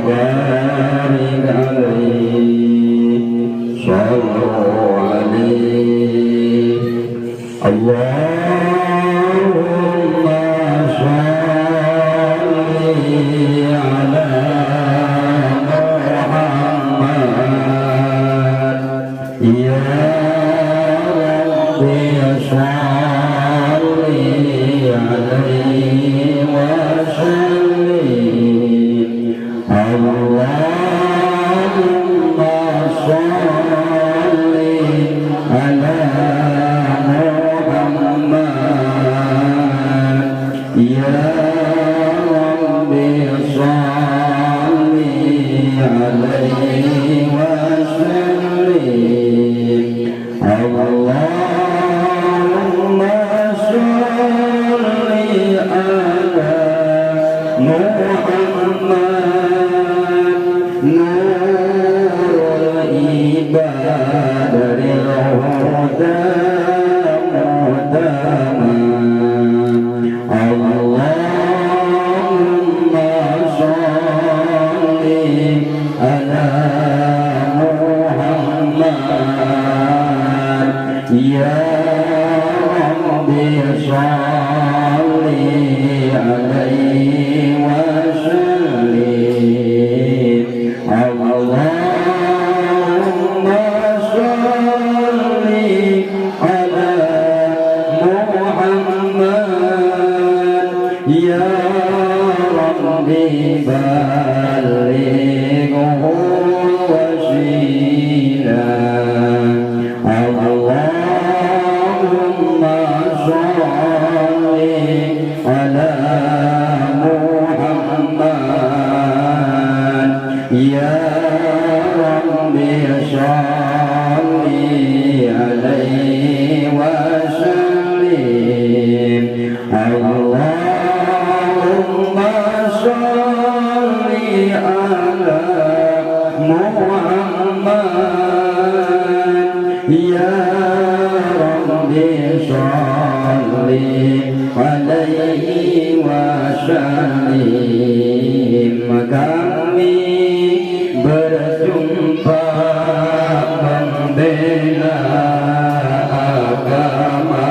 وبارك عليه. صلوا عليه. اللهم صل على محمد. يا ربي صل عليه وسلم. اللهم صل على محمد. يا ربي صل عليه وسلم. اللهم صل على محمد، نور العباد للهدى مهتما. اللهم صل على محمد. يا ربي صل عليه وسلم. اللهم صل على محمد. يا ربي بلغه الوسيلة. اللهم صل على محمد. يا ربي صل عليه وسلم. اللهم صل على محمد. يا ربي صل عليه وسلم. Kami berjumpa membela agama,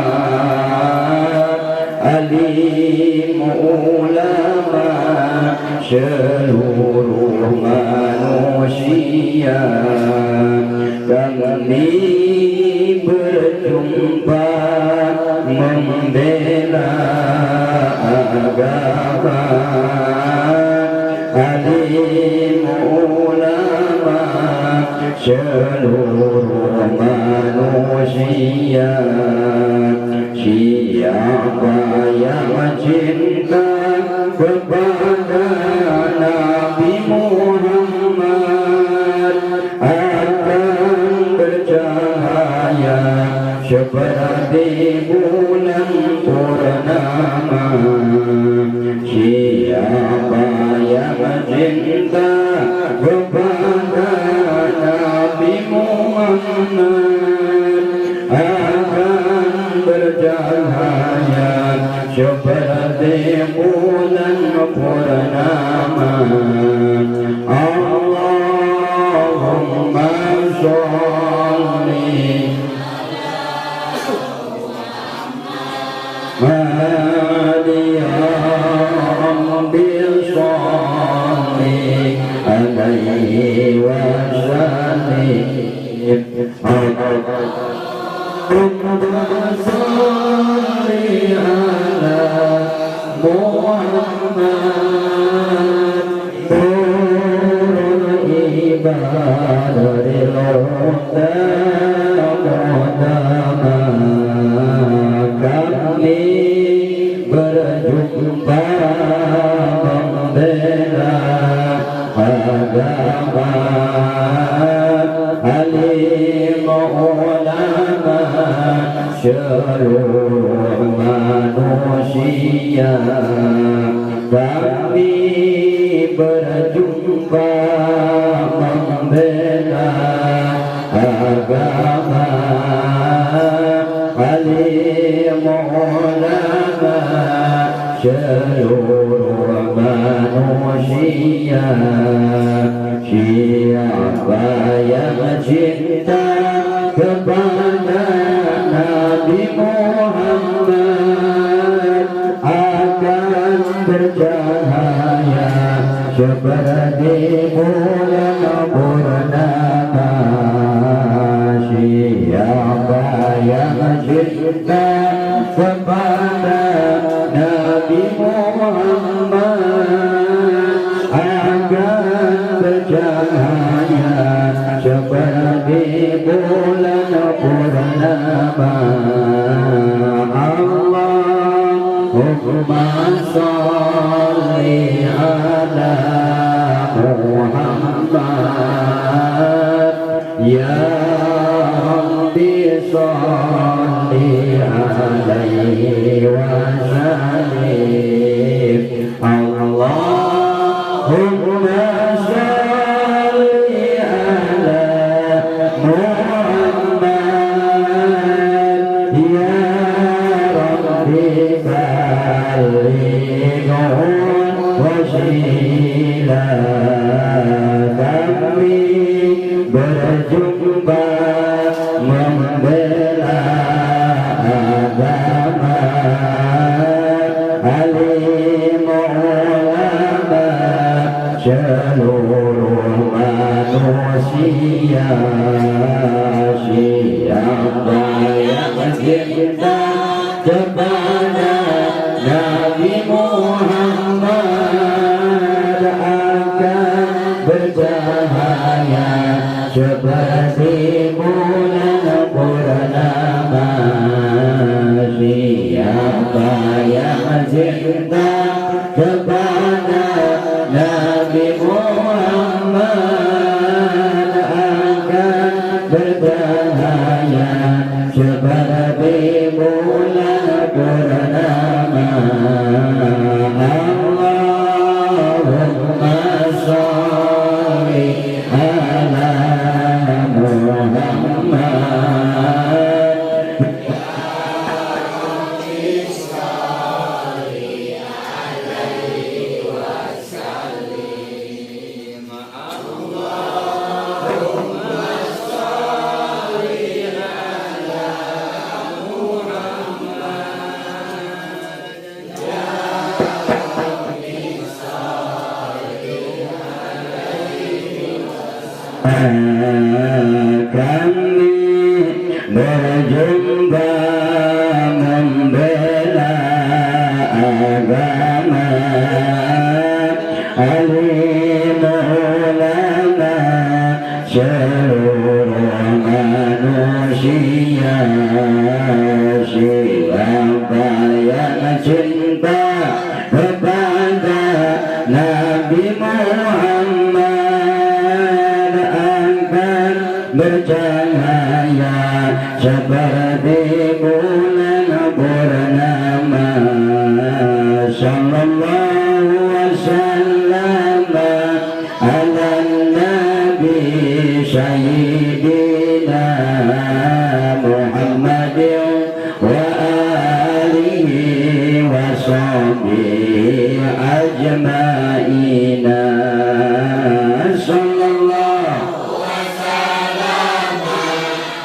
alim ulama seluruh manusia. Kami berjumpa membela agama, alim ulama seluruh manusia. Siapa yang cinta kepada Nabi Muhammad akan bercahaya seperti bulan purnama. Siapa yang cinta kepada Nabi Muhammad akan bercahaya seperti bulan purnama. Allahumma sholli ya Rabbi sholli alaihi wa sallim. Allahumma sholli ala Muhammad, nurul ibadil huda muhtama. Kami berjumpa membela agama, alim ulama seluruh manusia. Kami berjumpa membela agama, alim ulama seluruh manusia. manusia. Siapa yang cinta kepada Nabi Muhammad akan bercahaya seperti bulan purnama. Siapa yang cinta kepada Nabi Muhammad akan bercahaya seperti bulan purnama. Allahumma sholli ala Muhammad ya Rabbi sholli alaihi wa sallim. Allahumma sholli ala Muhammad ya Rabbi ballighul wasilah. Kami berjumpa membela agama, alim ulama seluruh manusia. Siapa yang cinta kepada Nabi Muhammad akan bercahaya seperti bulan purnama. Siapa yang cinta kepada Nabi Muhammad akan bercahaya seperti bulan purnama. Allahumma sholli ala Muhammad. Kami berjumpa membela agama, alim ulama seluruh manusia. Siapa yang cinta kepada Nabi Muhammad akan bercahaya seperti bulan purnama. Sallallahu wasallam ala nabi sayyidina Muhammad wa alihi wa sahbihi ajma'ina. Sallallahu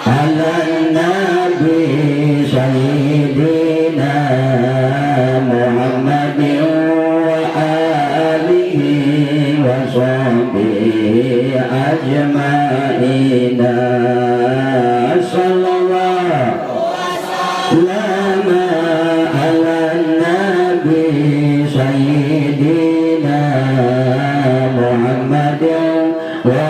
ala nabi sayyidina Muhammad wa alihi wa sahbihi ajma'ina. Sallallahu ala nabi sayyidina Muhammad wa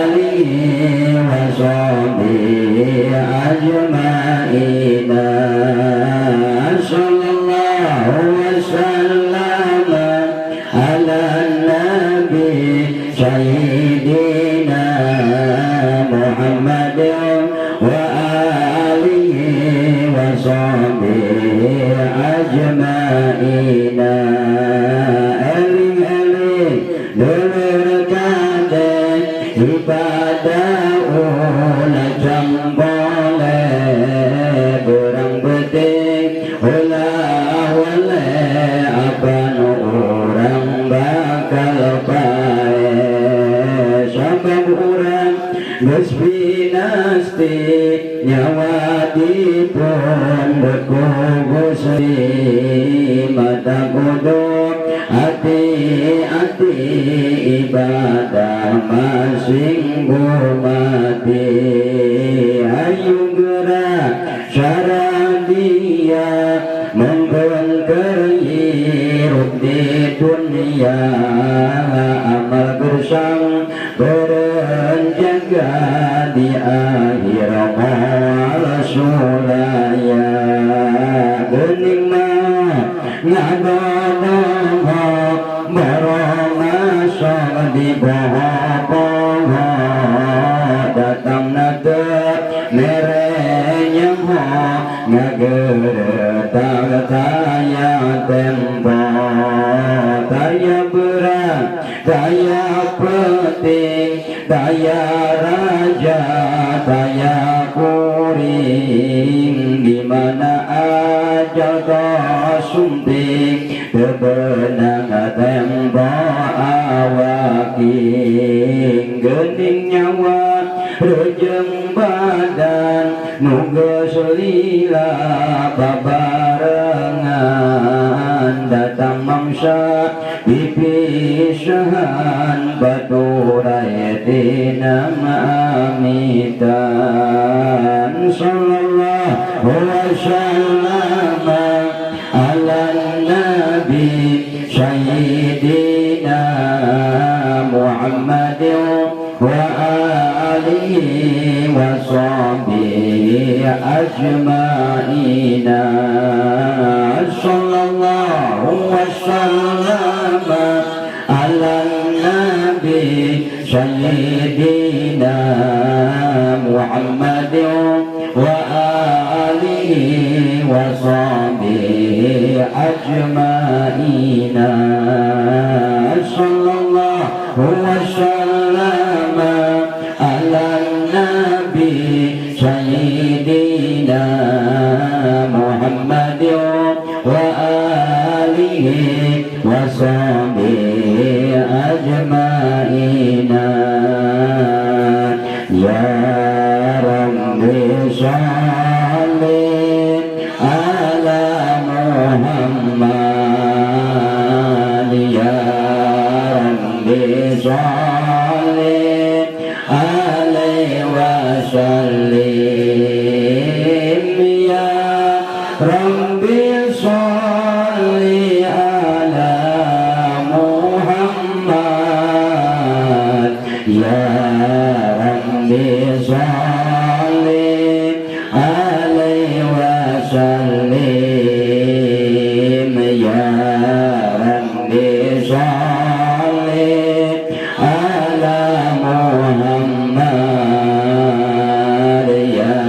alihi wa sahbihi ajma'ina. Sallallahu wasallam ala nabi sayyidina Muhammad wa alihi wa sahbihi ajma'ina. Eling-eling dulur kabeh ibadah ulah jambole burang beting ulah wale apan orang Paeh sabab urang geus pinasti nyawa dipun ku Gusti mata kudu hati-hati ibadah masing mati ayo gerak cara dia menggeung hirup di dunia amal gersang berenjaga di akhir moal sulaya geuning mah ngadodoho boromasol di boho-boho datang nate mere nyaho ngageretak taya tempo taya berat taya penting taya raja taya kuring di mana aja sumping tebenang tempo awaking geuning nyawa rejeng badan nu geus lila babarengan datang mangsa dipisahan baturai dina amitan sallallahu wasallam ala nabi sayyidina Muhammadin wa alihi wa sahbihi ajma'ina sallallahu wasallam ala nabi sayyidina Muhammadin wa alihi wa sahbihi ajma'ina sallallahu wasallam ala nabi sayyidina Muhammadin wa alihi wa sahbihi ajma'ina ya Rabbi shalli ala Muhammad ya Rabbi shalli alaihi wa sallim ya Rabbi shalli ala Muhammad ya Rabbi shalli alaihi wa sallim ya Rabbi shalli ala Muhammad ya Rabbi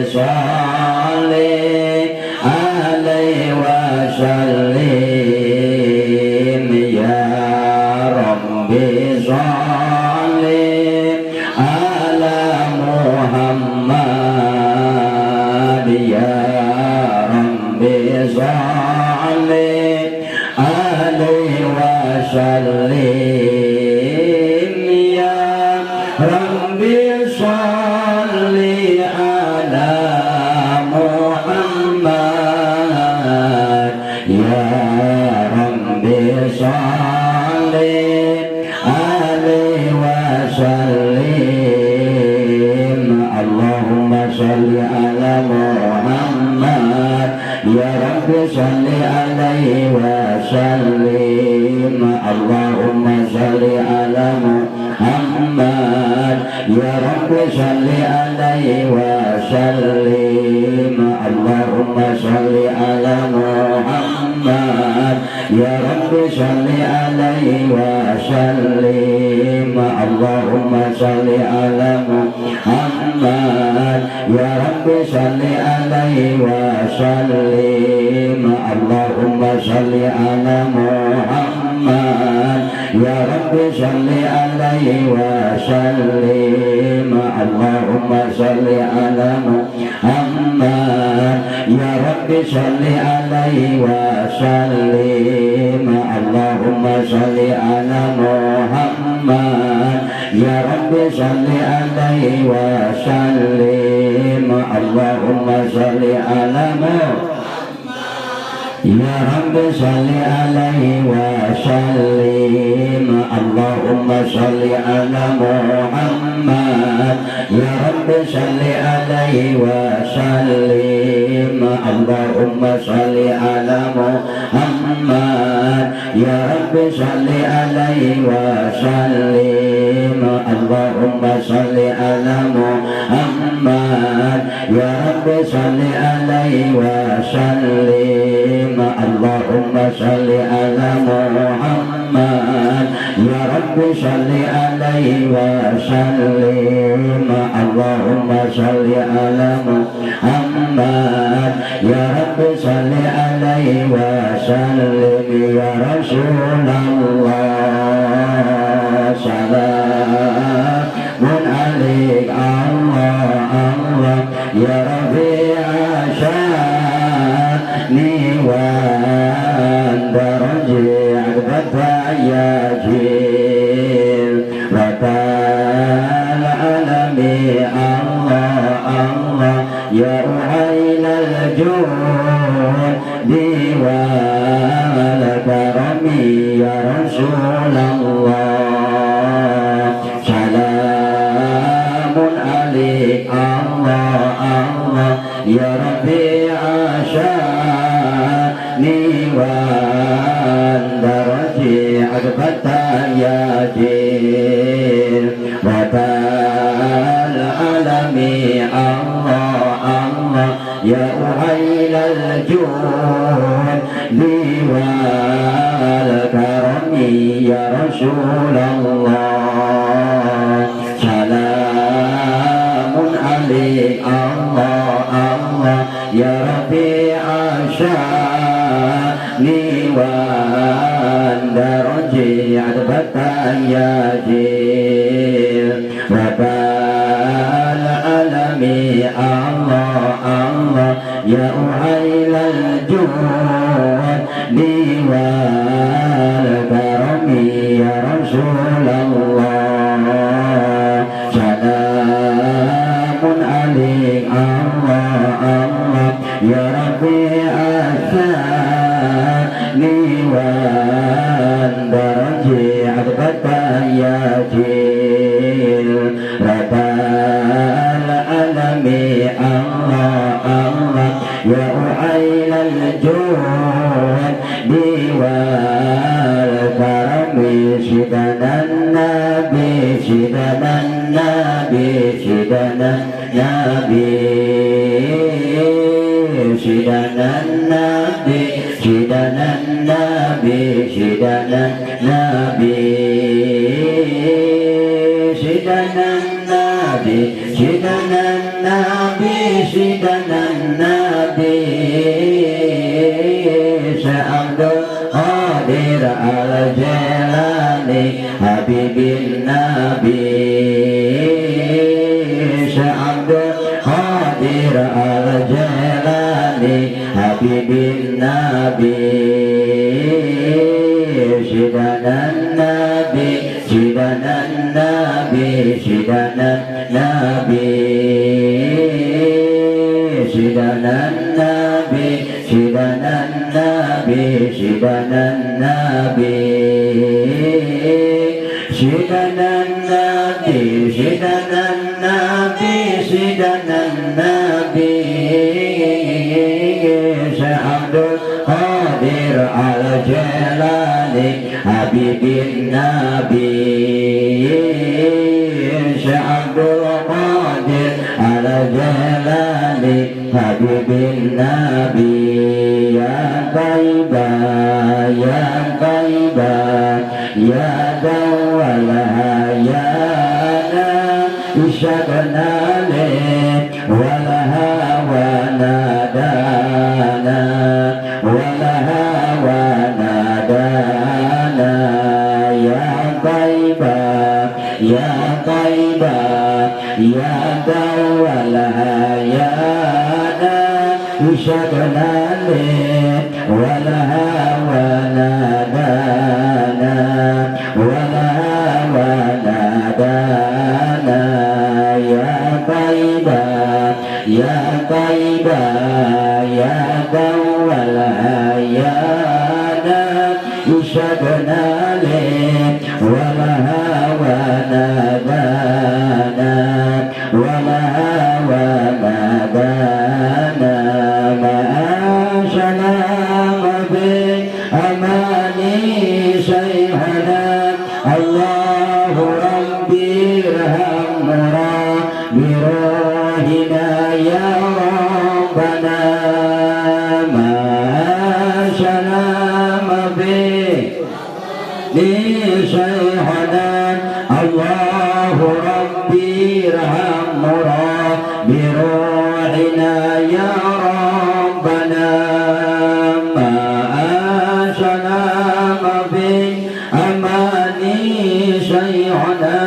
shalli alaihi wa sallim ya Rabbi shalli ala Muhammad ya Rabbi shalli alaihi wa sallim ya Rabbi shalli ala Muhammad ya Rabbi shalli alaihi wa sallim ya Rabbi shalli ala Muhammad ya Rabbi shalli alaihi wa sallim Allahumma shalli ala Muhammad ya Rabbi shalli alaihi wa sallim Allahumma shalli ala Muhammad ya Rabbi shalli alaihi wa sallim Allahumma shalli ala Muhammad ya Rabbi shalli alaihi wa sallim Allahumma shalli ala Muhammad يا رب صل عليه وسلم. اللهم صل على محمد يا رب صل عليه وسلم. اللهم صل على محمد يا رب صل عليه وسلم. اللهم صل على محمد يا رب صل عليه وسلم. اللهم صل على محمد يا رب صل عليه وسلم. اللهم صل على محمد يا رب صل عليه وسلم. اللهم صل على محمد يا رب صل عليه وسلم. اللهم صل على محمد يا رب صل عليه وسلم. اللهم صل على محمد يا رب صل عليه وسلم. اللهم صل على محمد يا رب صل عليه وسلم. يا رسول الله سلام عليك الله الله يا رفيع شأني والدرجة يا جيل العالم الله الله يا أهل الجود والكرم يا رسول الله سلام عليك الله الله يا رفيع شأني والدرجة يا جيل العالم الله الله يا أهل الجود والكرم يا رسول الله سلام عليك الله الله يا رفيع شأني والدرجة يا جيل العالم الله الله يا أهل الجود والكرم يا رسول الله سلام عليك الله الله يا رفيع الشأن والدرجة يا جيل العالم الله الله يا أهل الجود والكرم سيدنا النبي سيدنا النبي سيدنا النبي سيدنا النبي سيدنا النبي سيدنا النبي سيدنا النبي سيدنا النبي سيدنا النبي عبد القادر الجيلاني حبيب النبي عبد القادر الجيلاني حبيب النبي سيدنا النبي سيدنا النبي سيدنا النبي سيدنا النبي سيدنا النبي سيدنا النبي سيدنا النبي سيدنا النبي سيدنا النبي عبد القادر الجيلاني حبيب النبي عبد القادر الجيلاني حبيب النبي يا طيبة يا طيبة يا دولها يا شبنا لي. والهيانا يشكنا والهوى نادانا والهوى نادانا يا طيبة يا طيبة يا ضوء الهيانا يشكنا والهوى نادانا والهوى نادانا ما سلام بأماني شيخنا الله ربي ارحمنا بروحنا يا ربنا ما سلام بشيخنا الله ربي ارحمنا بروحنا يا ربنا ما سلام بأماني شيخنا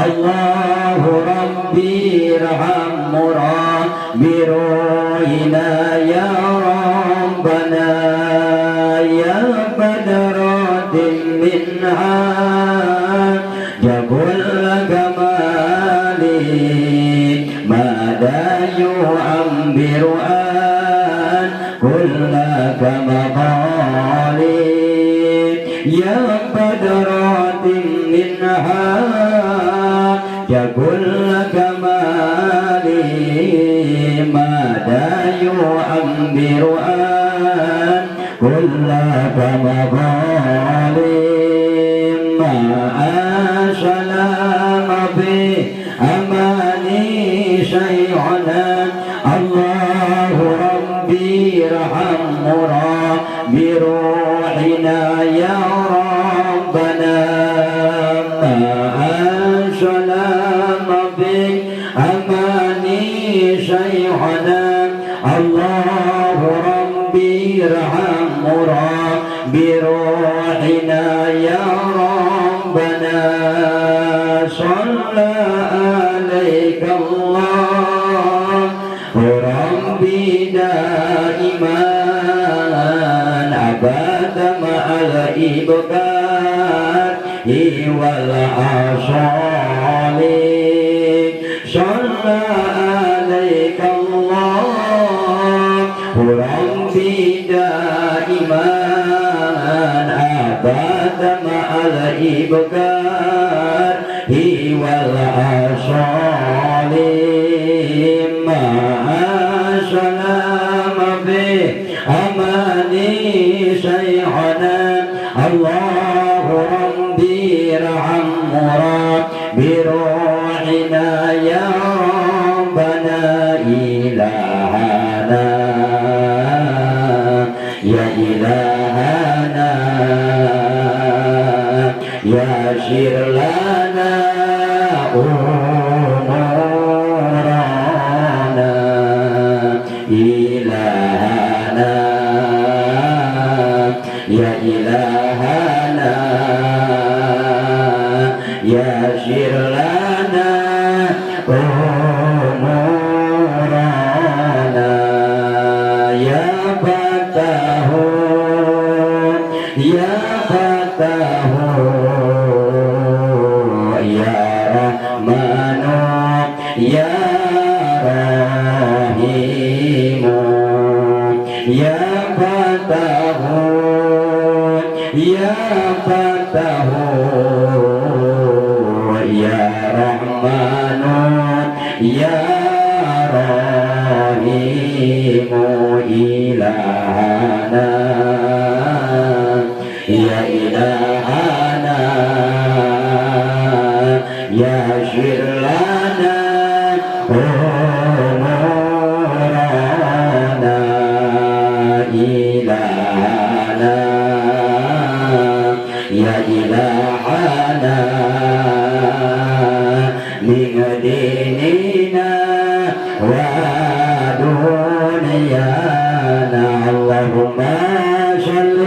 الله ربي ارحمنا بروحنا يا ربنا يا بدرات منها كل جمالي ماذا يعبر عن كل كمقالي يا بدرات منها كل كمالي ماذا يعبر عن كل كمقالي ما سلام بأماني شيخنا الله ربي ارحمنا بروحنا يا ربنا ما سلام بأماني شيخنا الله ربي ارحمنا بروحنا يا ربنا صلى عليك الله ربي دائما أبدا مع الإبكار والأصال صلى عليك الله ربي دائما أبدا مع الإبكار والأصال مع سلام بأماني شيخنا الله ربي ارحمنا بروحنا يا ربنا إلهنا يا إلهنا يسر لنا أمورنا إلهنا يا إلهنا يسر لنا أمورنا يا فتاه يا فتاه يا رحمن يا رحيم يا فتاه يا فتاه يا رحمن يا رحيم إلهنا يا إلهنا يسر لنا أمورنا إلهنا يا إلهنا من ديننا ودنيانا اللهم صل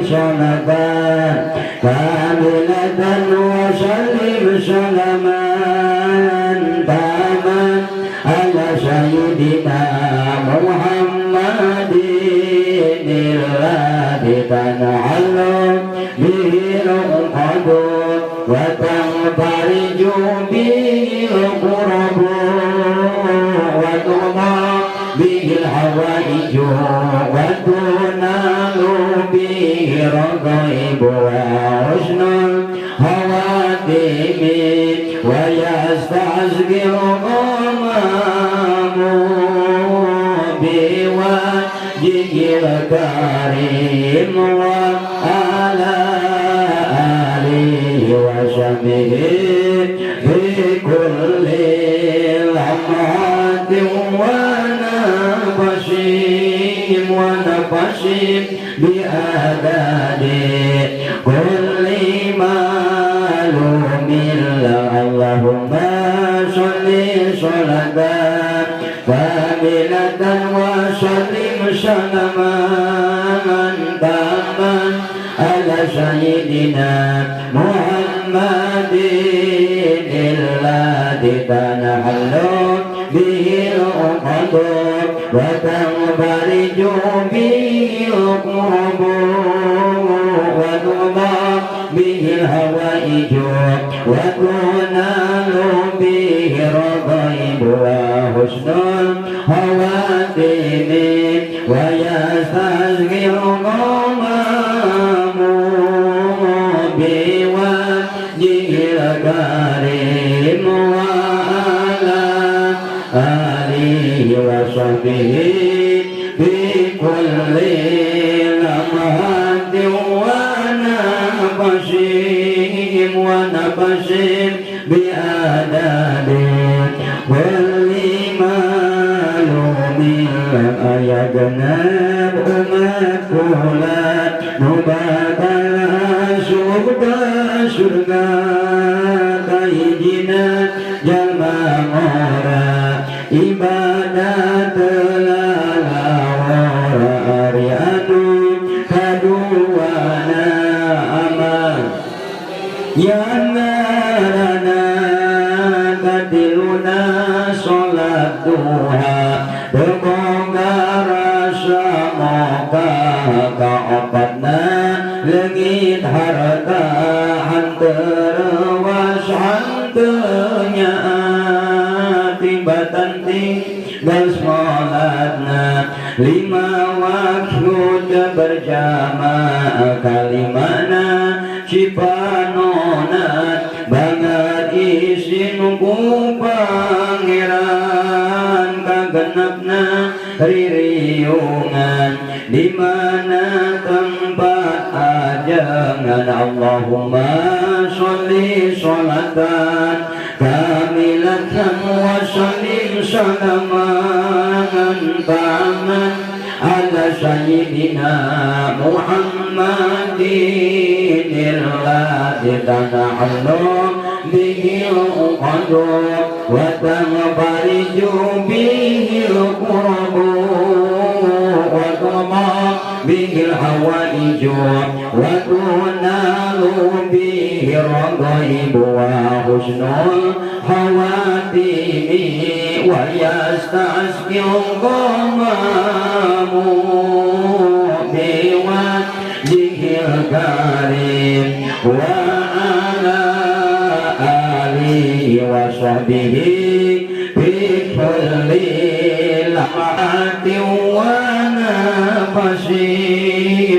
صلاة كاملة وسلم سلاما تاما. الذي تنحل به العقد وتنفرج به الكرب وتقضى به الحوائج وتنال به الرغائب وحسن الخواتم ويستسقي الغمام بوجهه الكريم وعلى آله وصحبه في كل لمحة ونفس بأعداد كل معلوم. اللهم صل صلاة كاملة وسلم سلاما تاما على سيدنا محمد الذي تنحل به العقد وتنفرج به الكرب وتقضى به الهوائج وتنال به الرغائب وحسن الخواتم ويستسقي الغمام بوجهه الكريم وعلى آله وصحبه في كل لمحة ونفس بأعداد كل معلوم. أيجنب umat kula nu bakal asup ka surga kahijina jalma ngora ibadah telalawara ari anu kaduana amal yang ngarana katiluna sholat duha teu rasa moga kaopatna leungit harta hanteu rewas hanteu nyaah tibatan tinggal sholatna lima waktu berjamaah kalimana cipanona banget isin ku pangeran kagenepna ririungan di mana tempat ajengan. Allahumma sholli sholatan kamilatan wa sallim salaman taman ala sayyidina Muhammadin alladzi tanhallu bihi al-uqad wa tanfariju bihi al-kurab wa tuqda bihi al-hawaij wa tunalu bihi ar-raghaib wa husnul khawatim wa yastasqi al-ghamam biwajhihil karim wa ala alihi wa sahbihi fi kulli lahzatin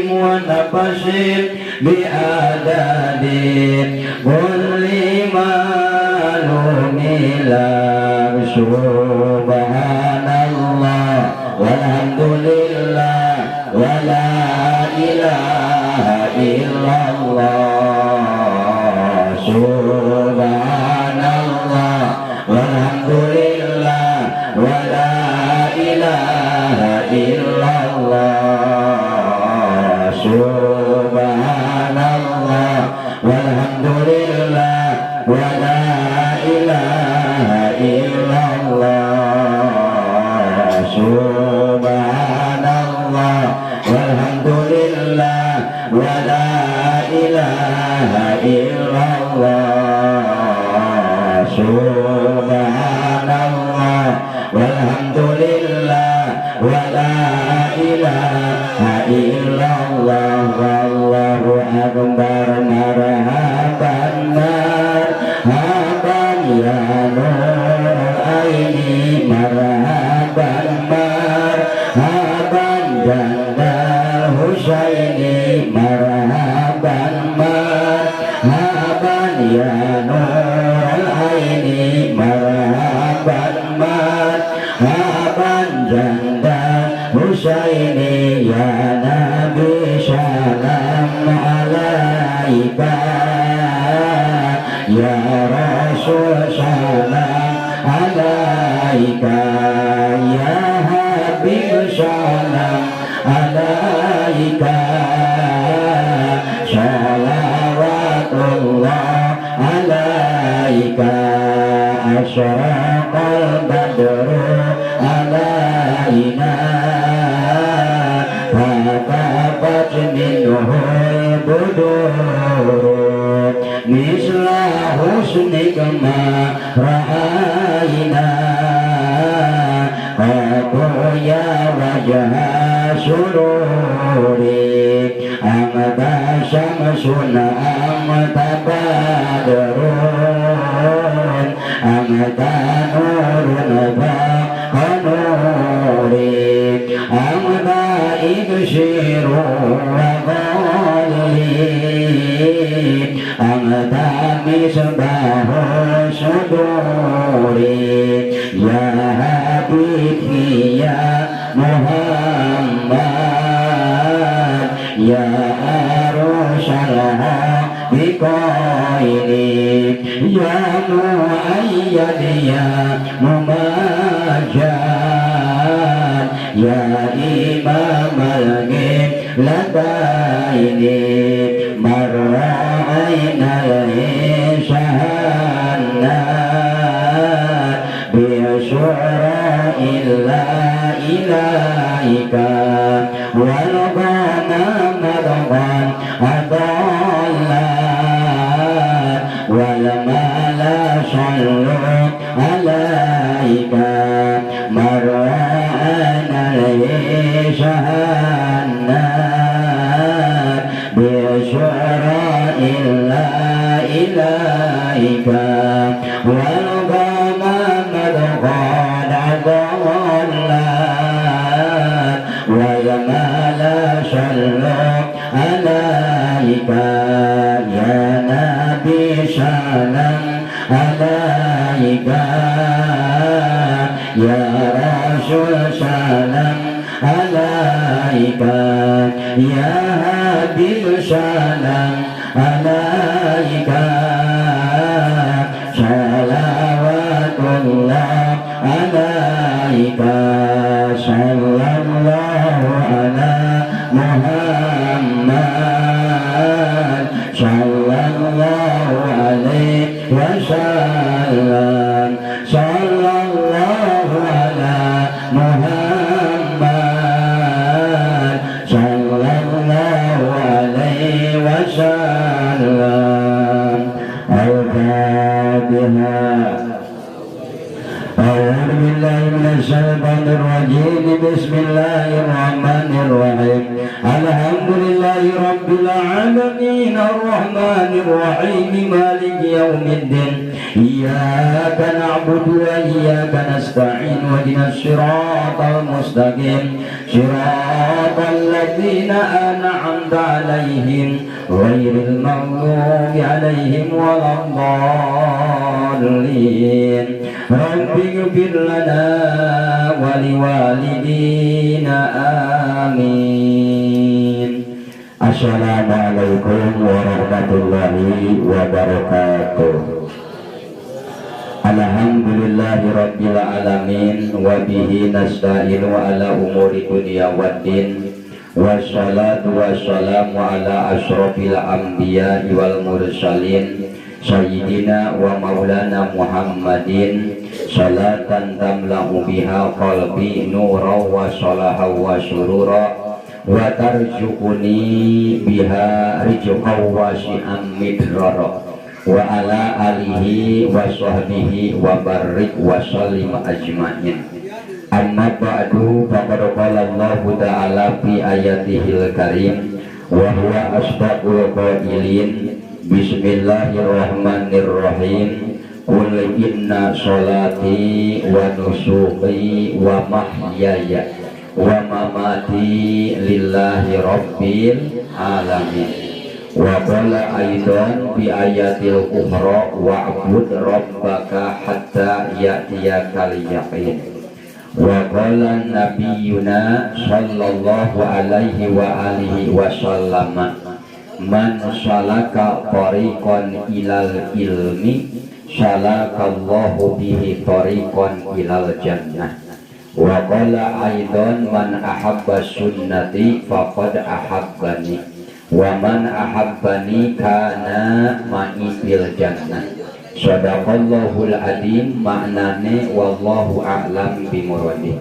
wa nafasin bi'adadi kulli ma'lumin. Subhanallah walhamdulillah wa la ilaha illallah. Subhanallah walhamdulillah wa la ilaha illallah. Subhanallah walhamdulillah wa la ilaha illallah. Subhanallah walhamdulillah wa la ilaha illallah. Subhanallah walhamdulillah Wa la ilaha illallah wallahu akbar. Marhaban marhaban ya nur aini, marhaban marhaban jandal Husaini, marhaban marhaban ya nur aini, marhaban marhaban jandal Husaini. Ya Nabi salam alaika, ya Rasul salam alaika, ya Habib salam alaika, salawatullah alaika. Asyraqal badru alaina, fakafat minhul budur, misla husnika ma ra'ayna, qad ya wajha sururi, anta syamsun anta badrun, anta nurun faqa nuri, anta iksiru wa ghalli, anta misbahu suduri. Ya habibi ya Muhammad, ya arusal habiqaini, ya muayyad ya mumajjad, ya imam al-qiblataini, marra'ayna al-ishanna bisyura illa ilaika, wal ghamam madghan adallat, wal mala sallu alaika, marra'ana al-ishanna bisyura illa ilaika, wal ghamam madghan adallat, wal mala sallu alaika. Ya Nabi salam alaika, ya Rasul salam alaika, ya Habib salam alaika, salawatullah alaika. Sallallahu ala Muhammad sallallahu alaihi wasallam, sallallahu ala Muhammad sallallahu alaihi wasallam. Al-Fatihah. أعوذ بالله من الشيطان الرجيم. بسم الله الرحمن الرحيم. الحمد لله رب العالمين الرحمن الرحيم مالك يوم الدين. إياك نعبد وإياك نستعين واهدنا الصراط المستقيم صراط الذين أنعمت عليهم غير المغضوب عليهم ولا الضالين. رب اغفر لنا ولوالدينا آمين. Assalamualaikum warahmatullahi wabarakatuh. Alhamdulillahi rabbil alamin wa bihi nasta'inu ala umuri dunya waddin. Wassalatu wassalamu ala asyrafil anbiya'i wal mursalin sayyidina wa maulana Muhammadin salatan tamla'u biha qalbi nura wa salaha wa surura wa tarzuquni biha rizqan wasi'an midrara wa ala alihi wa sahbihi wa barrik wa sallim ajma'in. Amma ba'du, faqad qala Allahu ta'ala fi ayatihil karim wa huwa asdaqul qailin. Bismillahirrahmanirrahim. Qul inna sholati wa nusuki wa mahyaya wa mamati lillahi rabbil alamin. Wa qala aidan bi ayatil ukhra wa'bud rabbaka hatta ya'tiyakal yaqin. Wa qala nabiyyuna sallallahu alaihi wa alihi wa sallama man salaka tariqan ilal ilmi salakallahu bihi tariqan ilal jannah. Wa qala aidan man ahabba sunnati faqad ahabbani wa man ahabbani kana ma'i fil jannah. Shadaqallahul adzim. Maknane wallahu a'lam bimuradi.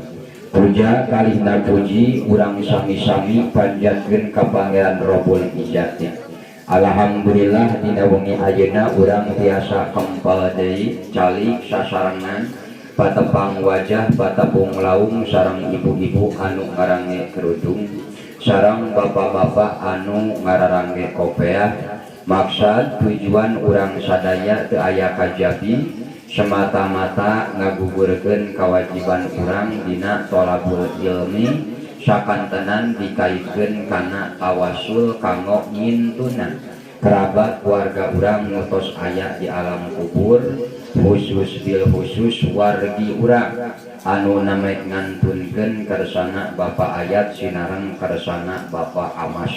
Puja kalihna puji urang sami-sami panjatkeun ka Pangeran Rabbul Izzati. Alhamdulillah, dina wengi ayeuna urang tiasa kempal deui, calik sasarengan, patepang wajah, patepung laung sareng ibu-ibu anu ngarangge kerudung sareng bapak-bapak anu ngararangge kopeah. Maksad tujuan urang sadaya teu aya kajabi semata-mata ngagugurkeun kewajiban urang dina tolabul ilmi, sakantenan dikaitkeun kana tawasul kanggo ngintuna kerabat keluarga urang nu tos aya di alam kubur, khusus bil khusus wargi urang anu name ngantunkeun kersana Bapak Ayat sinareng kersana Bapak Amas,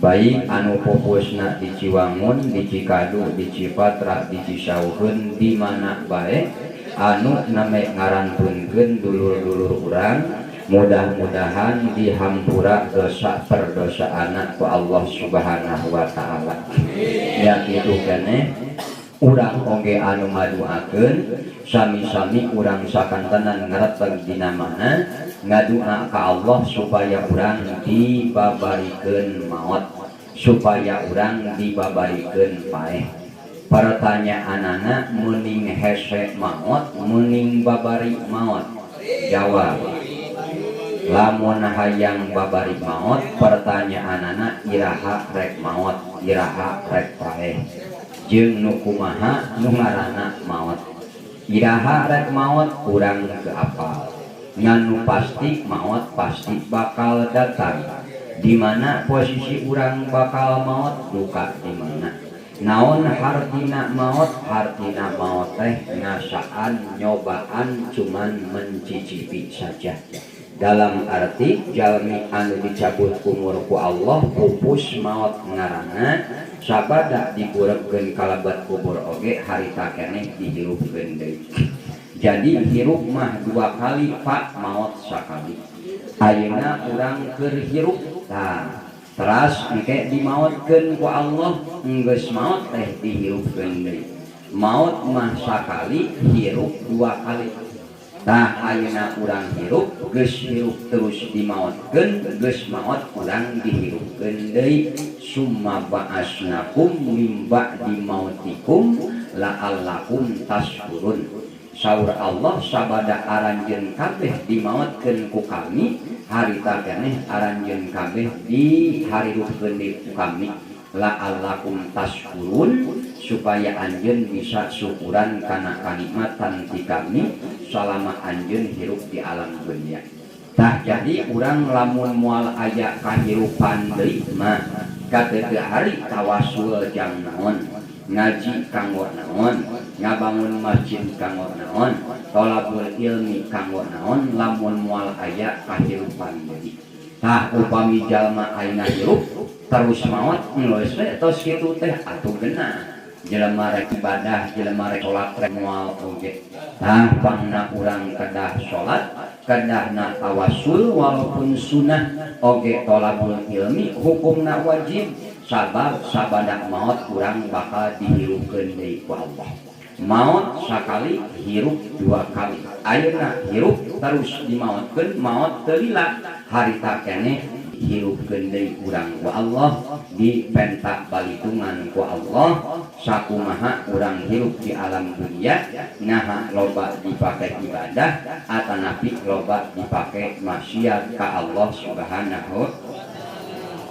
baik anu pupusna di Ciwangun, di Cikadu, di Cipatra, di Cisauheun, di mana bae anu name ngarantunkeun dulur-dulur urang, mudah-mudahan dihampura dosa perdosaana ku Allah Subhanahu wa taala. Ya, kitu keneh urang oge anu ngaduakeun, sami-sami urang sakantenan ngareteg dina mana ngadua ka Allah supaya urang dibabarikeun maot, supaya urang dibabarikeun paeh. Pertanyaanana, mending hese maot, mending babari maot? Jawab, lamun hayang babari maot, pertanyaanana iraha rek maot, iraha rek paeh, jeung nu kumaha nu ngaranna maot? Iraha rek maot kurang ke apal, ngan nu pasti maot pasti bakal datang. Di mana posisi urang bakal maot, duka di mana? Naon hartina maot? Hartina maot teh ngasaan, nyobaan, cuman mencicipi saja. Dalam arti jalmi anu dicabut umur ku Allah, pupus maot ngaranna, sabada dikurebkeun kalabat kubur oge harita keneh dihirupkeun deui. Jadi hirup mah dua kali, Pak, maot sakali. Ayeuna urang keur hirup, tah teras engke dimaotkeun ku Allah, enggeus maot teh dihirupkeun deui. Maot mah sakali, hirup dua kali. Tah, ayeuna urang hirup, geus hirup terus dimaotkeun, geus maot urang dihirupkeun deui. Summa ba'asnakum mim ba'di mautikum la'allakum tashkurun. Saur Allah, sabada aranjeun kabeh dimaotkeun ku kami, harita keneh aranjeun kabeh diharirupkeun deui ku kami, la'allakum tashkurun, supaya anjeun bisa syukuran kana kanikmatan ti kami selama anjeun hirup di alam dunia. Tah, jadi urang lamun moal aya kahirupan deui mah kateu hari tawasul jang naon, ngaji kanggo naon, ngabangun masjid kanggo naon, tolabul ilmi kanggo naon, lamun moal aya kahirupan deui? Tah, upami jalma ayeuna hirup terus maot, geus we tos kitu teh atuh genah jelema rek ibadah, jelema rek salat rek moal oge. Tah, pangna urang kedah salat, kedahna tawasul walaupun sunah oge, tolabul ilmi hukumna wajib, sabab sabada maot urang bakal dihirupkeun deui ku Allah. Maot sakali, hirup dua kali. Ayeuna hirup terus dimaotkeun, maot teu lila, harita keneh. Hirupkeun deui urang ku Allah, dipenta balitungan ku Allah. Sakumaha urang hirup di alam dunia, naha loba dipake ibadah atanapi loba dipake maksiat ka Allah Subhanahu.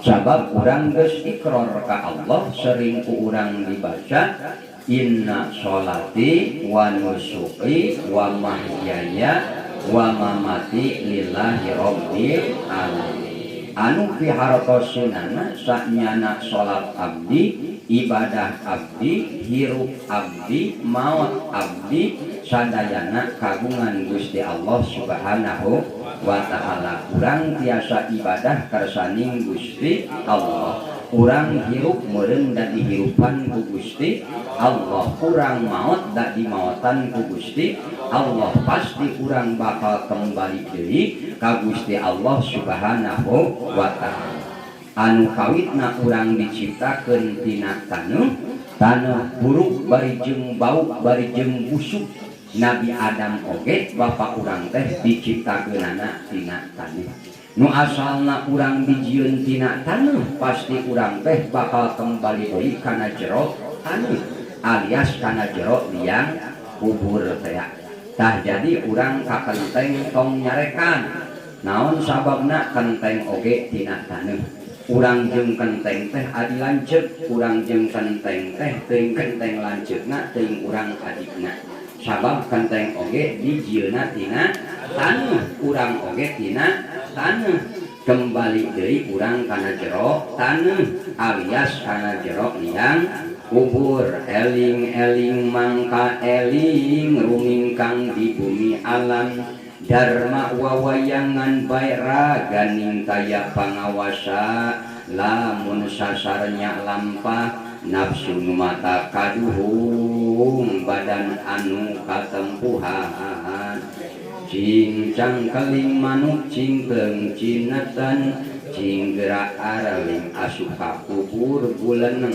Sabab urang geus ikrar ka Allah, sering ku urang dibaca inna sholati wa nusuki wa mahyaya wa mamati lillahi rabbil alamin. Anu pihartoseunana sanyana salat abdi, ibadah abdi, hirup abdi, maut abdi, sadayana kagungan Gusti Allah Subhanahu wa taala. Urang tiasa ibadah kersaning Gusti Allah, urang hirup meureun da dihirupan ku Gusti Allah, urang maot da dimaotan ku Gusti Allah. Pasti urang bakal kembali deui ka Gusti Allah Subhanahu wa taala. Anu kawitna urang diciptakeun tina taneuh, taneuh buruk bari jeung bau bari jeung busuk. Nabi Adam oge bapak urang teh diciptakeunana tina taneuh. Nu asalna urang dijieun tina taneuh, pasti urang teh bakal kembali deui kana jero taneuh alias kana jero liang kubur teh. Tah, jadi urang ka kenteng tong nyarekan. Naon sababna? Kenteng oge tina taneuh. Urang jeung kenteng teh adi lanceuk, urang jeung kenteng teh teuing kenteng lanceukna, teuing urang adikna, sabab kenteng oge dijieunna tina taneuh, urang oge tina taneuh. Kembali deui urang kana jero taneuh alias kana jero liang kubur. Eling-eling mangka eling rumingkang di bumi alam Dharma, wawayangan bae raganing kaya pangawasa. Lamun sasarnya lampah nafsu nu mata kaduhung badan anu katempuhan, cing cangkeling manuk cingkleung cineten, cing gerak araling asup ka kubur buleneng.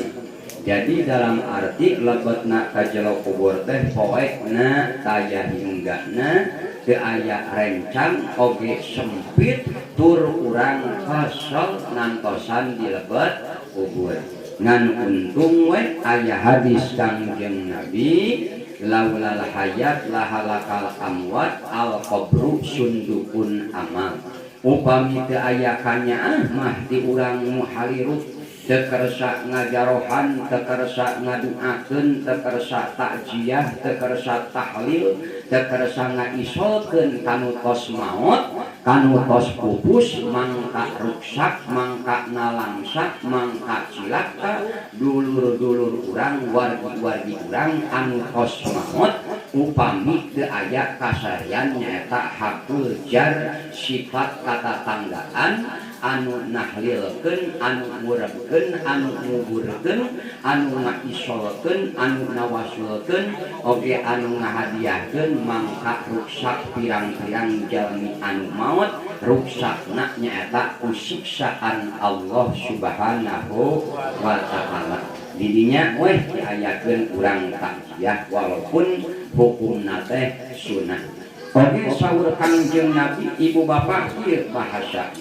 Jadi dalam arti lebetna ka jero kubur teh poekna taya hinggana, teu aya rencang oge, sempit, tur urang kesel nantosan di lebet kubur. Ngan untung we aya hadis Kangjeng Nabi, laulal hayat lahalakal amwat, al qabru sundukun amal. Upami teu aya kanyaah mah ti urang nu halirup, teu kersa ngajarohan, teu kersa ngaduakeun, teu kersa takziah, teu kersa tahlil, teu kersa ngaisolkeun kanu tos maot, kanu tos pupus, mangka ruksak, mangka nalangsa, mangka cilaka dulur-dulur urang, wargi-wargi urang anu tos maot, upami teu aya kasarean nyaeta hakul jar, sifat katatanggaan anu nahlilkeun, anu ngurebkeun, anu nguburkeun, anu ngaisolkeun, anu nawasulkeun oge anu ngahadiahkeun, mangka ruksak pirang-pirang jalmi anu maot. Ruksakna nyaeta ku siksaan Allah Subhanahu wa taala. Didinya weh diayakeun urang takziah walaupun hukumna teh sunah. Oge saur Kangjeng Nabi, ibu bapak, ieu bahasa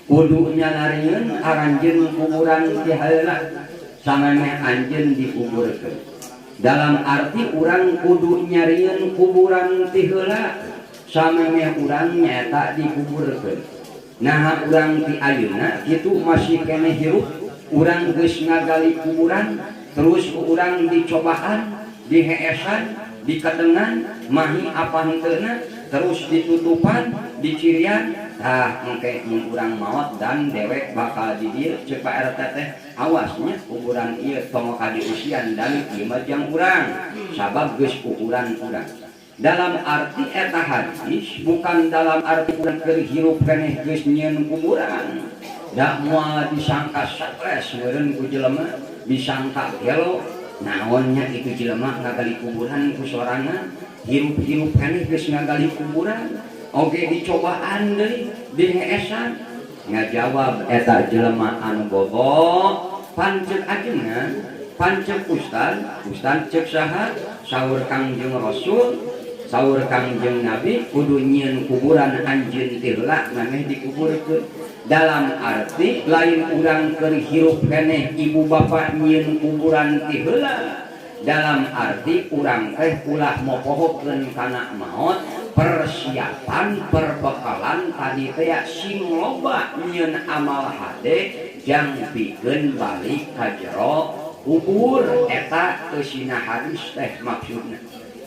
kudu nyarieun aranjeun kuburan ti heula samemeh anjeun dikuburkeun. Dalam arti urang kudu nyarieun kuburan ti heula samemeh urang nyaeta dikuburkeun. Nah, urang ti ayeuna kitu masih keneh hirup, urang geus ngagali kuburan, terus urang dicobaan, diheesan, dikedengan, mahi apa henteuna, terus ditutupan, dicirian. Tah, engke mun urang maot dan dewek bakal di dieu, ceuk Pak RT teh, awasnya kuburan ieu tong ka diusian dan ieu mah jang urang, sabab geus ukuran urang. Dalam arti eta hadis bukan dalam arti urang keur hirup keneh geus nyieun kuburan. Da moal disangka stres meureun ku jelema, disangka gelo, naonnya itu jelema ngagali kuburan ku sorangan, hirup-hirup keneh geus ngagali kuburan oge dicobaan deui, diheesan. Ngajawab eta jelema anu bobo, pancek ajengan, pancek ustad, ustad cek saha? Saur Kangjeng Rasul, saur Kangjeng Nabi, kudu nyieun kuburan anjeun teh heula memeh dikuburkeun. Dalam arti lain urang keur hirup keneh ibu bapak nyieun kuburan ti heula. Dalam arti urang teh ulah mopohokeun kana maot, persiapan perbekalan tadi teh sing loba nyieun amal hade jang pikeun balik ka jero kubur. Eta eusina hadis teh maksudna.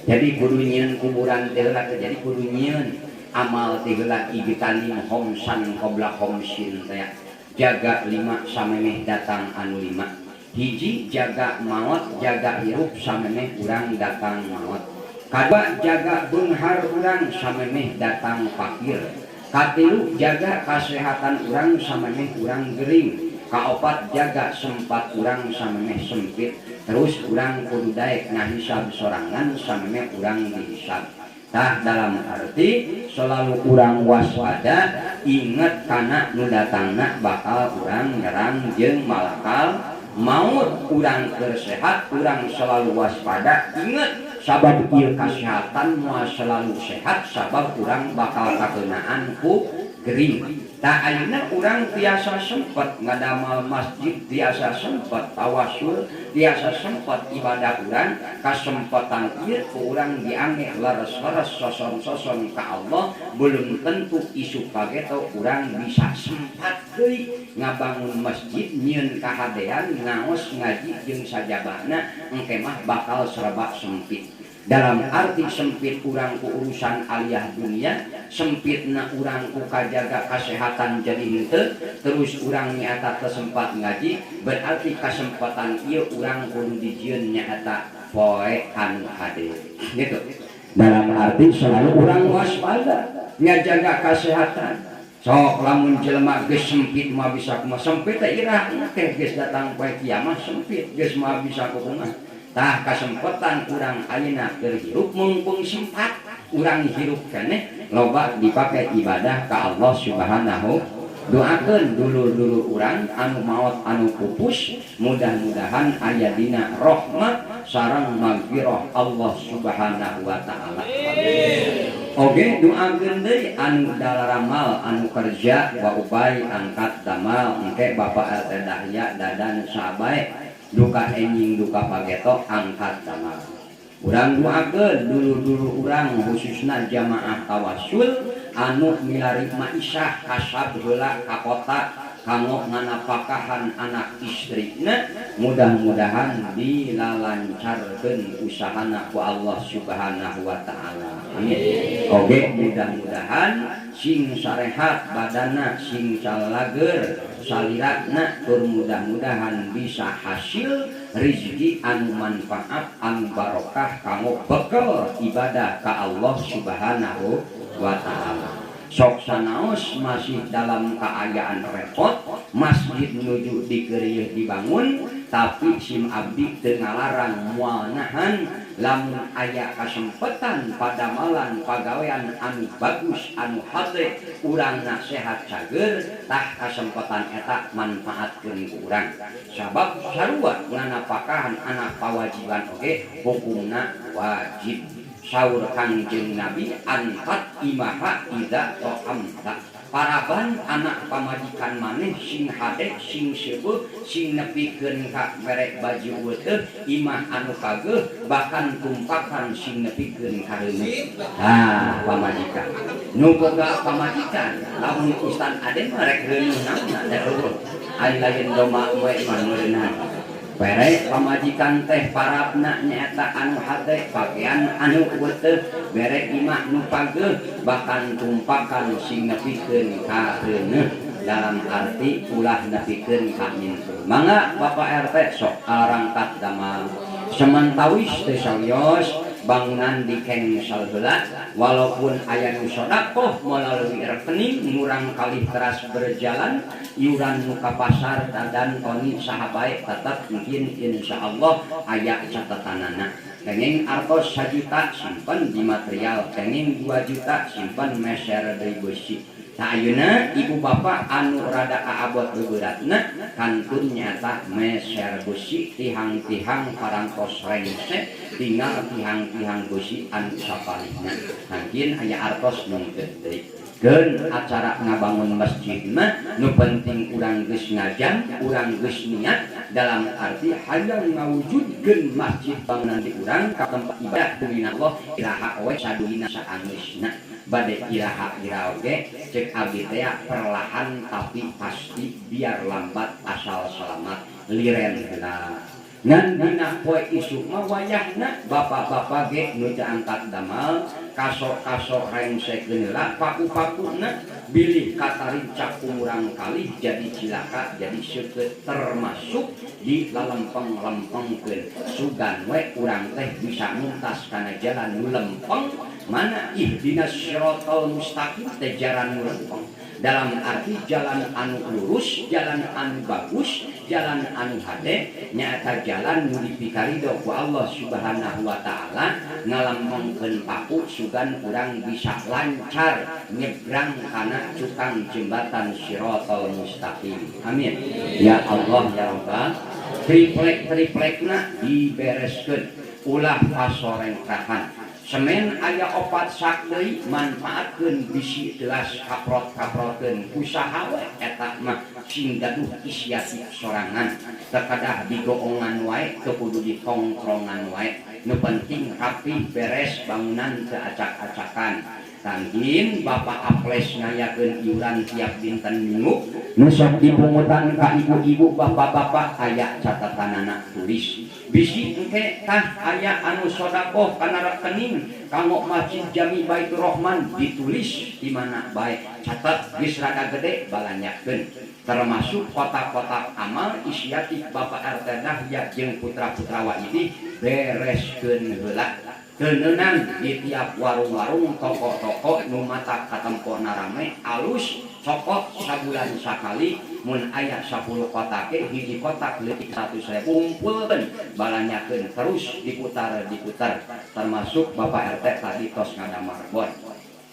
Jadi kudu nyieun kuburan teh heula, jadi kudu nyieun amal teh heula ijtanim khomsan qabla khomsin teh. Jaga 5 samemeh datang anu 5. Hiji jaga maot, jaga hirup samemeh urang datang maot. Kadua jaga beunghar urang samemeh datang fakir. Katilu jaga kasehatan urang samemeh urang gering. Kaopat jaga sempat urang samemeh sempit. Terus urang kudu daek ngahisab sorangan samemeh urang dihisab. Tah dalam arti selalu urang waspada, inget kana nu datangna bakal urang nyerang jeung malakal maut. Urang keur sehat, urang selalu waspada, inget sabab ieu kasehatan moal selalu sehat sabab urang bakal kakeunaan ku gering. Tah ayeuna urang tiasa sempet ngadamal masjid, tiasa sempet tawasul, tiasa sempet ibadah urang. Kasempatan ieu ku urang diangge leres-leres soson-soson ka Allah. Belum tentu isuk pageto urang bisa sempat deui ngabangun masjid, nyieun kahadean, ngaos ngaji jeung sajabana. Engke mah bakal serba sempit. Dalam arti sempit urang ku urusan aliyah dunia, sempitna urang ku kajaga kesehatan jadi henteu, terus urang nyaeta teu sempat ngaji, berarti kesempatan ieu urang kudu dijieun nyaeta poe anu hade. Gitu. Dalam arti selalu urang waspada, ngajaga kesehatan. Sok lamun jelema geus sempit mah bisa kumaha, sempit teh irah teh geus datang poe kiamat sempit geus mah bisa kumaha. Tah kasempatan urang ayeuna keur hirup mumpung sempat urang hirup keneh loba dipake ibadah ka Allah Subhanahu. Doakeun dulur-dulur urang anu maot anu pupus, mudah-mudahan aya dina rahmat sareng magfirah Allah Subhanahu wa taala. Oge doakeun deui anu dalaramal anu kerja wa ubay angkat damal engke Bapak RT Dahya dadan sabae duka enjing duka pageto angkat damal. Urang doakeun dulur-dulur urang khususna jamaah tawasul anu milari maisah kasab heula ka kota kanggo nganapakahan anak istrina, mudah-mudahan dilalancarkeun usahana ku Allah Subhanahu wa taala. Amin. Oge mudah-mudahan sing sarehat badana, sing calager salirana, tur mudah-mudahan bisa hasil rezeki anu manfaat anu barokah kanggo bekal ibadah ka Allah Subhanahu wa taala. Sok sanaos masih dalam keayaan repot, masjid menuju dikerieuh dibangun, tapi sim abdi teu ngalarang moal nahan lamun aya kasempatan padamalan pagawean anu bagus anu hade urang nasehat cager, tah kasempatan eta manfaatkeun ku urang. Sabab sarua nganapakahan anak pawajiban oge hukumna wajib. Saur Kangjeng Nabi antat imaha idza ta'amta. Paraban anak pamajikan maneh sing hade sing seueuh sing nepikeun ka merek baju weuteut imah anu kageuh bahkan tumpakan sing nepikeun ka reuneuh. Tah pamajikan nu boga pamajikan lamun Ustaz Aden mah rek reuneuh naon da eueuh ai lain domba we mah meureunah. Bere pamajikan teh parabna nyaeta anu hade pakaian anu weuteut bere imah nu pageuh bahkan tumpakan sing nepikeun ka reuneuh. Dalam arti ulah nepikeun ka mintu. Mangga Bapak RT sok arangkat damal. Sementawis teh sawios bangunan dikengsel heula walaupun aya nu sedekah melalui rekening murang kalih teras berjalan iuran nu ka pasar dadan toni saha bae tetep mungkin insyaallah aya catatanana. Kenging artos 1 juta simpen di material, kenging 2 juta simpen meser deui beusi. Tah ayeuna ibu bapak anu rada kaabot beuberatna kantun nyata meser beusi tihang-tihang parantos rengse tinggal tihang-tihang beusi anu sapalihna. Mungkin aya artos nungkeun deui. Keun acara ngabangun masjid mah nu penting urang geus ngajam, urang geus niat dalam arti hayang ngawujudkeun masjid bangunan di urang ka tempat ibadah bumina Allah iraha we sadulina saangeusna bade iraha ira oge cek abdi teh perlahan tapi pasti, biar lambat asal selamat, liren heula. Ngan dina poe isuk mah wayahna bapak-bapak ge nu teu angkat damal kasok-kasok rengsekeun heula paku-pakuna, bilih katarincak ku murang kalih jadi cilaka, jadi seukeut, termasuk di lalempeng-lempengkeun. Sugan we urang teh bisa nuntas kana jalan nu lempeng. Mana ihdinas siratal mustaqim teh jalan nu lempeng, dalam arti jalan anu lurus, jalan anu bagus, jalan anu hade, nyaeta jalan nu dipikarido ku Allah Subhanahu wa taala. Ngalempengkeun paku sugan urang bisa lancar nyebrang kana cukang jembatan siratal mustaqim. Amin ya Allah ya Rabbal. Triplek triplekna dibereskeun, ulah pasorengkahan. Semen aya opat sak deui, manfaatkeun bisi telas kaprot-kaprotkeun. Usaha we eta mah, sing gaduh inisiatif sorangan. Teu kedah digoongan wae, teu kudu ditongkrongan wae, nu penting rapih beres bangunan, teu acak-acakan. Tangkin Bapak Aples ngayakeun iuran tiap dinten Minggu nu sok dipungutan ka ibu-ibu, bapak-bapak, aya catatanana, tulis. Bisi engke tah aya anu sodakoh kana rekening kanggo Masjid Jami Baitur Rahman, ditulis di mana bae, catat. Geus rada gede balanyakeun, termasuk kotak-kotak amal inisiatif Bapak RT Dahya jeung putra-putra Waidi, bereskeun heula. Teuneunang di tiap warung-warung, toko-toko nu mata katempona rame alus, cokot sabulan sakali. Mun aya 10 kotak, hiji kotak leutik 100.000, kumpulkeun, balanyakeun, terus diputar diputar. Termasuk Bapak RT tadi tos ngadamar bor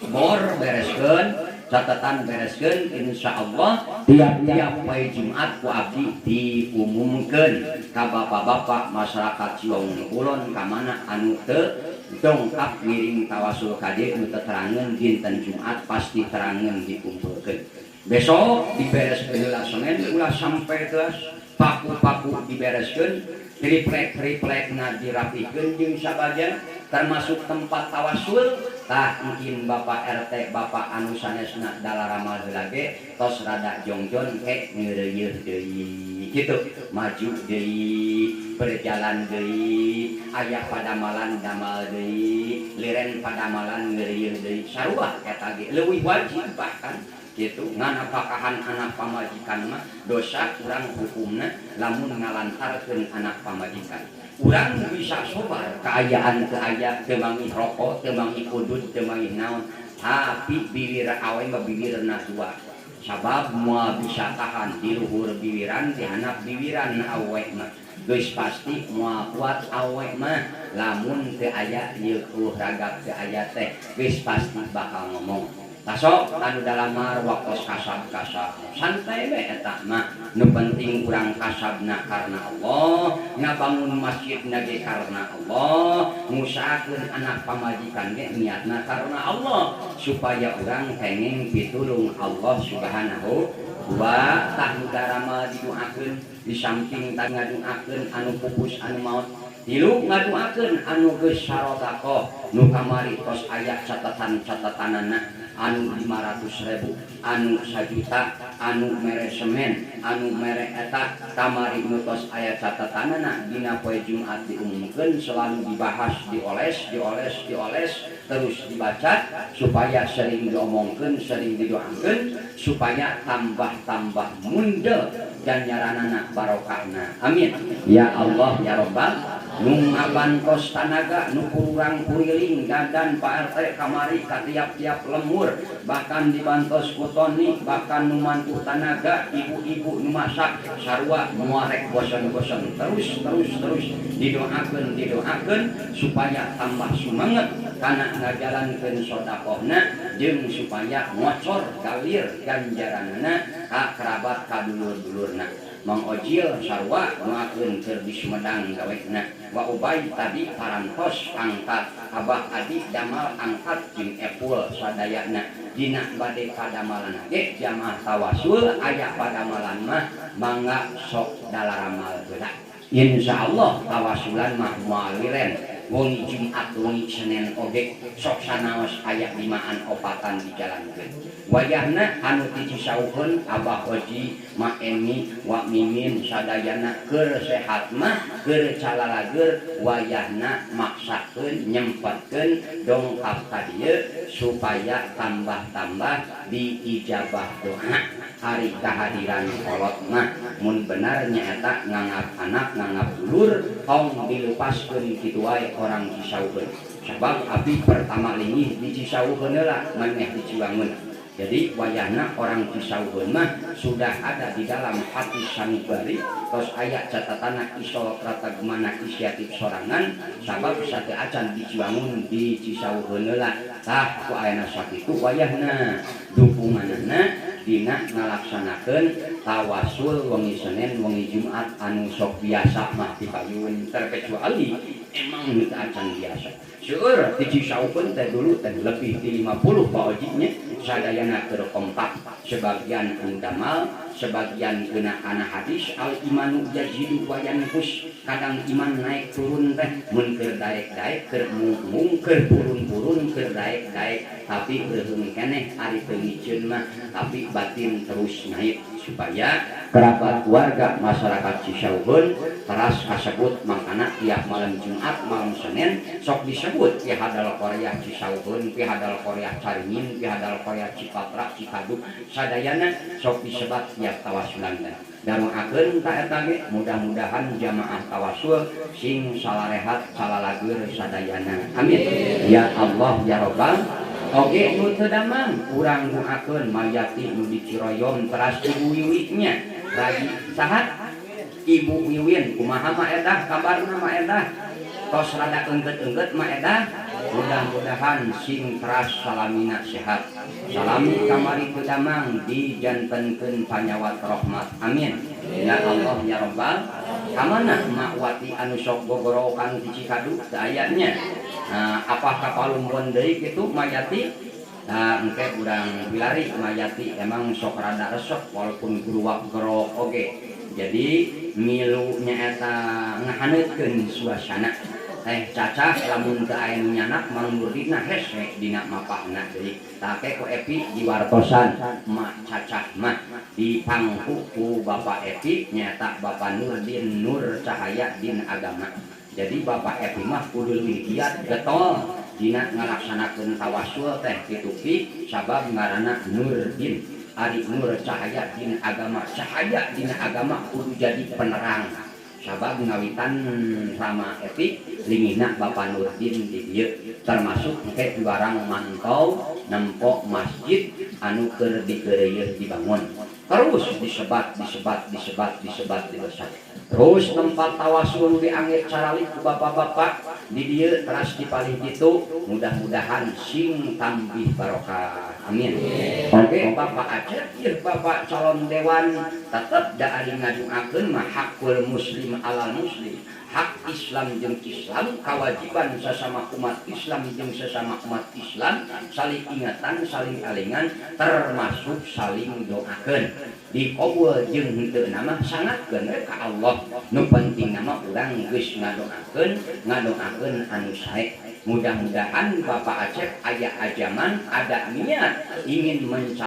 bor, bereskeun catatan, bereskeun. Insya Allah tiap-tiap poe Jumat ku abdi diumumkeun ka bapak-bapak masyarakat Ciwangun Kulon, ka mana anu teu dongkap ngiring tawasul ka dieu, nu teu terangeun, dinten Jumat pasti terangeun, dikumpulkeun. Besok dibereskeun heula semen, ulah sampai telas. Paku-paku dibereskeun, triplek-triplekna dirapikeun jeung sabaja, termasuk tempat tawasul. Tah, mungkin Bapak RT, Bapak anu sanesna dalaramal heula ge tos rada jongjon ke ngeureuyeuh deui kitu, maju deui, berjalan deui, aya padamalan damal deui, liren padamalan ngeureuyeuh deui, sarua eta ge leuwih wajib bahkan gitu. Nganapakahan anak pamajikan mah dosa urang hukumna. Lamun ngalantarkeun anak pamajikan, urang bisa sobar kaayaan teu aya, teu manggih rokok, teu manggih udud, teu manggih naon, tapi bibir awe mah bibirna dua, sabab moal bisa tahan di luhur biwiran, di handap biwiran. Awe mah geus pasti moal kuat. Awe mah lamun teu aya ieu ragap, teu aya teh geus pasti bakal ngomong. Tasok anu dalamar waktos kasab-kasab, santai we eta mah. Nu penting urang kasabna karena Allah, ngabangun masjid ge karena Allah, ngusahakeun anak pamajikan ge niatna karena Allah, supaya urang kenging pitulung Allah Subhanahu wa ta'ala. Nu darama didoakeun, di samping tadi ngadoakeun anu pupus, anu maot, tilu ngadoakeun anu geus sarodakoh, nu kamari tos aya catatan-catatanana, anu 500.000, anu 1 juta, anu mere semen, anu mere eta kamari, nu tos aya catatanana. Dina poe Jumat diumumkeun, selalu dibahas, dioles dioles dioles, terus dibaca supaya sering diomongkeun, sering didoakeun, supaya tambah-tambah mundel ganjaranana, barokahna. Amin ya Allah ya Rabbal. Nu ngabantos tanaga, nu kurang kuriling dadan Pak RT kamari ka tiap-tiap lemur, bahkan dibantos ku Toni, bahkan nu mantu tanaga, ibu-ibu nu masak, sarua muarek bosan-bosan, terus terus terus didoakeun didoakeun supaya tambah semangat kana ngajalankeun sodakohna, jeung supaya ngocor galir ganjaranana ka kerabat, ka dulur-dulurna. Mang Ojil sarua doakeun keur di Sumedang gawena. Wa Ubay tadi parantos angkat, Abah Adi damal angkat jeung Epul sadayana. Dina bade padamalan ge jamaah tawasul aya padamalan mah mangga sok dalaramal heula. Insyaallah tawasulan mah moal liren wengi Jumat wengi Senin oge sok sanaos aya limaan opatan dijalankeun. Wayahna anu ti Cisauheun Abah Oji, Ma Emi, Wa Mimin sadayana keur sehat mah keur calalager wayahna maksakeun nyempetkeun dongkap ka dieu supaya tambah-tambah diijabah doa. Ari kahadiran kolot mah mun bener nyaeta nganggap anak nganggap dulur tong dilepaskeun kitu wae orang Cisauheun. Sabab abdi pertama linggih di Cisauheun heula maneh di Ciwangun. Jadi wayahna orang Cisauheun mah sudah ada di dalam hati sanubari tos aya catatana isol kratagmana inisiatif sorangan sabab sateu acan di Ciwangun di Cisauheun heula. Tah ku ayana sakitu wayahna dukunganana dina ngalaksanakeun tawasul wengi Senin wengi Jumat anu sok biasa mah dipayun terkecuali emang teu acan biasa. Seueur di Cisauheun teh dulu teh lebih di 50 Pak Ojinya sadayana keur kompak, sebagian anu damal, sebagian kena kana hadis al imanu yazidu wa yanqus, kadang iman naik turun teh mun keur daek-daek keur mung keur purun-purun keur daek-daek tapi leuheung keneh ari teu ngiceun mah tapi batin terus naik supaya kerabat keluarga masyarakat Cisauheun teras kasebut mangkana tiap malam Jumat malam Senin sok disebut pi hadal Korea Cisauheun, pi hadal Korea Caringin, pi hadal Korea Cipatra, Cikaduk sadayana sok disebat tiap tawasulan teh. Daruakeun ka eta ge mudah-mudahan jamaah tawasul sing salarehat salalageur sadayana. Amin. Ya Allah ya Rabbal. Oge nu teu damang urang doakeun mayati nu di Ciroyom teras Ibu Wiwi nya. Lagi saha? Ibu Wiwin kumaha Ma Edah kabarna Ma Edah? Tos rada engget-engget Ma Edah? Mudah-mudahan sing teras salamina sehat. Salami kamari teu damang dijantenkeun panyawat rahmat. Amin. Ya Allah ya Rabbal. Kamana Mak Wati anu sok gogorowokan di Cikadu teu aya nya? Nah, apa kapalumbon deui kitu Mayati? Nah, engke urang wilari Mayati emang sok rada resep walaupun guruwak gerok oge. Jadi milu nyaeta ngahaneutkeun suasana. Teh cacah lamun teu aya nu nyanak mangmurdina hese dina mapahna deui. Tah ke ku Epi diwartosan Mak Cacah mah dipangku ku Bapak Epi nyaeta Bapak Nurdin Nur Cahaya Din Agama. Jadi Bapak Epi mah kudu leuwih giat getol dina ngalaksanakeun tawasul teh kitu pi sabab ngaranna Nurdin. Ari Nur Cahaya Din Agama, cahaya dina agama kudu jadi penerang. Sabab ngawitan Rama Epi lingihna Bapak Nurdin di dieu termasuk engke diwarang mantau nempo masjid anu keur dikeureuyeun dibangun. Terus disebat, disebat, disebat, disebat, disebat. Terus tempat tawasul diangge caralik ku bapak-bapak di dieu teras dipalih kitu mudah-mudahan sing tambih barokah. Amin. Oke, Bapak Aceh, ieu Bapak calon dewan tetep da ari ngadoakeun mah hakul muslim alal muslim. Hak Islam jeung Islam, kewajiban sesama umat Islam jeung sesama umat Islam, saling ingatan, saling alingan, termasuk saling doakeun. Dikabul jeung henteu nama sangatkeun we ka Allah. Nu penting nama urang geus ngadoakeun, ngadoakeun anu sae. Mudah-mudahan Bapak Acep aya ajaman, ada niat ingin mencari